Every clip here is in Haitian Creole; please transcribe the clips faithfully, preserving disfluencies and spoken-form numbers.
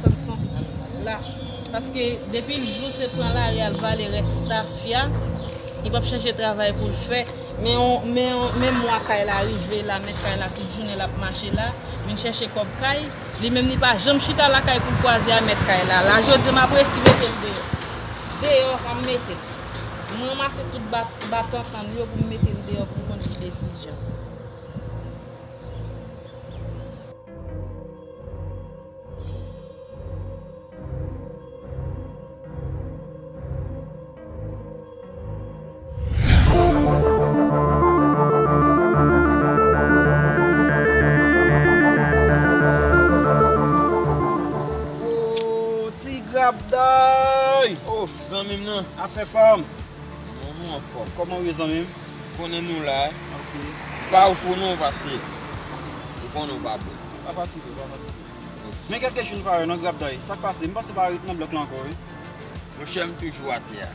Tann sans la. Paske depi l jou se pran lari al vale rès tafya, li p ap chèche travay pou l fè. Men on, men on, men mwa kay la rive la, mèt kay la tout jounen l ap mache la, vin chèche kòb kay. Li menm li pa janm chita lakay pou l kwaze a mèt kay la. La jodi m ap resi mete l deyò. Deyò k ap mete l. Mwen ranmase tout bat, bat antann yo pou m mete l deyò pou m konn ki desizyon. Oh, ti grabday! Oh, zanmi m nan. Afè pa m. Non, nou anfòm. Kòman w ye, zanmi m? Konnen nou la. Ok. Pa ou fou non, pase. Ou konnen ou pa bon. Pa fatige, pa fatige. Men kèlke jou nou pa wè non, grabday. Sa k pase? M panse pa ret nan blòk la ankò, wi. Monchè, m toujou atè a.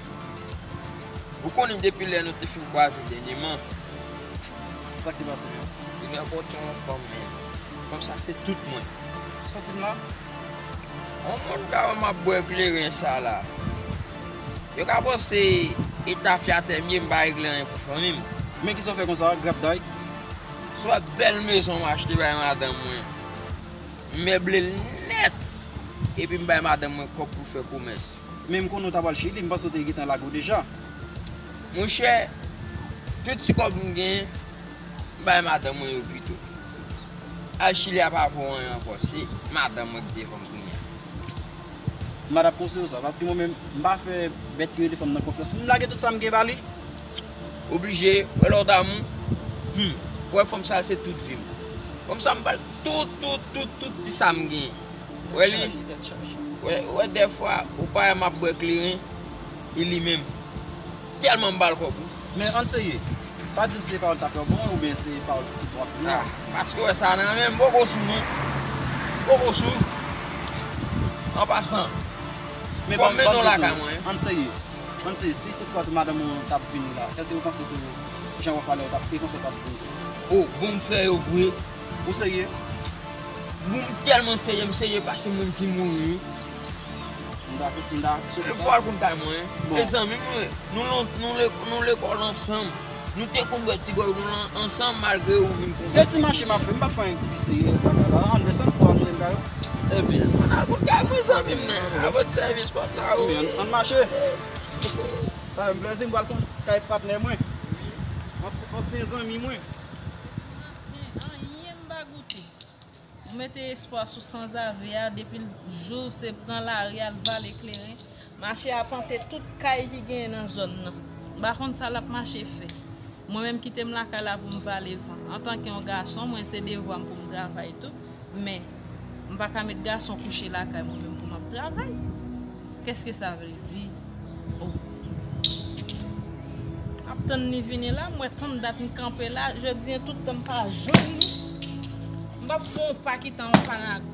Ou konnen depi lè nou te fin kwaze dènyèman. Sa k te pase menm? Li gen pote yon fanm, men fanm sa se tout mwen. Santi m la? On moun ka wè m ap bwè kleren sa la. Yo ka panse e tafyatè m ye, m pa regle anyen pou fanmi m. Men kisa w fè konsa, grabday? Se yon bèl mezon m achte bay madanm mwen. M meble l nèt. Epi m bay madanm mwen kòb pou fè komès. Men m konnen w ta pral Chili, m panse w te gentan lage w deja. Monchè, tout ti kòb m genyen, m bay madanm mwen yo pito. Al Chili a pa vo anyen ankò, se madanm mwen ki devan m kounye a. M pa t ap konseye w sa, paske mwen menm, m pa fè bèt ki rele fanm nan konfyans. M lage tout sa m gen ba li. Oblije, wè lè w damou, hmm, wè fanm sa se tout vi m. Fanm sa m ba l tout, tout, tout, tout ti sa m gen. Wè li, wè, wè dèfwa, ou pa wè m ap bwè kleren, e li menm. Tèlman m ba l kòb, wi. Men ann serye. Pa di m se pawòl ta fè w bon oubyen se pawòl ki w ap di. Ah, paske wè sa nan men m poko sou non. Poko sou. An pasan. Men fò m mennen w lakay mwen. Ann serye. Ann serye. Si tout fwa tou madanm ou t ap vini la, èske ou panse ke jan w ap pale w t ap, e konsa w t ap di? Oh, bon m fè yo vre. Ou serye? Bon, m tèlman serye, m serye pase moun ki mouri, wi. M ta, m ta sou sa. Fò al konn kay mwen. Bon. E zanmi m, wi. Nou, nou, nou, le- nou lekòl ansanm. Nou te konn bwè ti gòl nou lan ansanm malgre ou vin konn. De ti mache m ap fè, m pa fè anyen ki pi serye bagay la. Ann desann pou al mwen kay ou. Ebyen, ann al konn kay mwen zanmi m nan. Avòt sèvis pòt la, wi. Ebyen, ann, ann mache. Sa fè m plezi, m pral konn kay patnè mwen. Ansyen zanmi mwen. Maten, anyen m pa goute. M mete espwa sou sanzave a, depi l jou se pran lari al vale kleren, mache apante tout kay ki genyen nan zòn nan. M pa konn sa l ap mache fè. Mwen menm kite m lakay la pou m vale van. Antanke yon gason, mwen se devwa m pou m travay tou. Men, m pa ka met gason kouche lakay mwen menm pou m ap travay. Qu'est-ce que ça veut dire? Oh. M ap tann li vini la, m wè tann dat m kanpe la, jodi a tout tan m pa jwenn li. M p ap fè yon pa kite yon pa nan.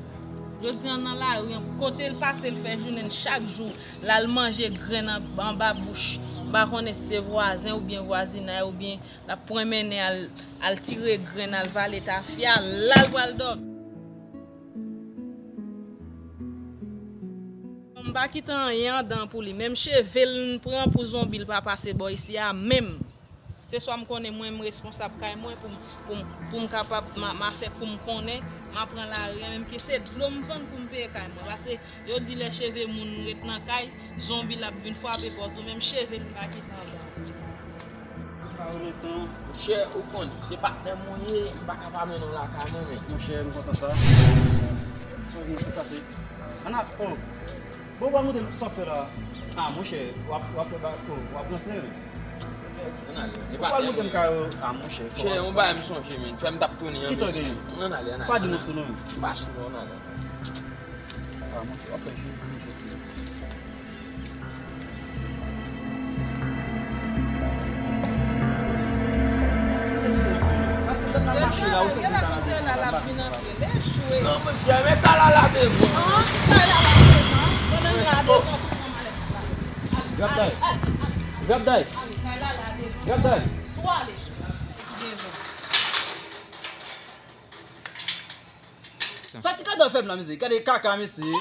Jodi a nan lari an, kote l pase l fè jounen l chak jou, l al manje grenn an- anba bouch. M pa konnen si se vwazen oubyen vwazinay oubyen l ap pran mennen al, al tire grenn, al vale tafya, la l pral dòmi. M pa kite anyen andan pou li. Menm cheve l m pran pou zonbi l pa pase bò isi a menm. Se swa m konnen mwen m responsab kay mwen pou m, pou m, pou m kapab, m a, m a fè kou m konnen, m a pran lari an, menm ke se dlo m vann pou m peye kay mwen. Paske yo di lè cheve moun ret nan kay, zonbi l ap vin frape pòt ou, menm cheve l m pa kite andan. Monchè, ou konn, se patnè m ou ye, m pa ka pa mennen w lakay mwen, men. Monchè, m kontan sa. Sa gen ki pase? Ana, oh. Bon, w ap montre m sa w fè la. Ah, monchè, w ap, w ap fè ba, oh, w ap ranse, wi. Ann ale, ann ale. Ou pral montre m kay ou. Ah, monchè, monchè, yon bagay m sonje, men. Fè m t ap tounen an. Kisa w genyen? Ann ale, ann ale. Pa di m sou non. M pa sou non, ann ale. Ah, monchè, w ap fè jou pou jou. Non, monchè, men kay la la devan. Grabday. Grabday. Grabday. Sa ti gade fè m la, mesye. Gade kaka, mesye.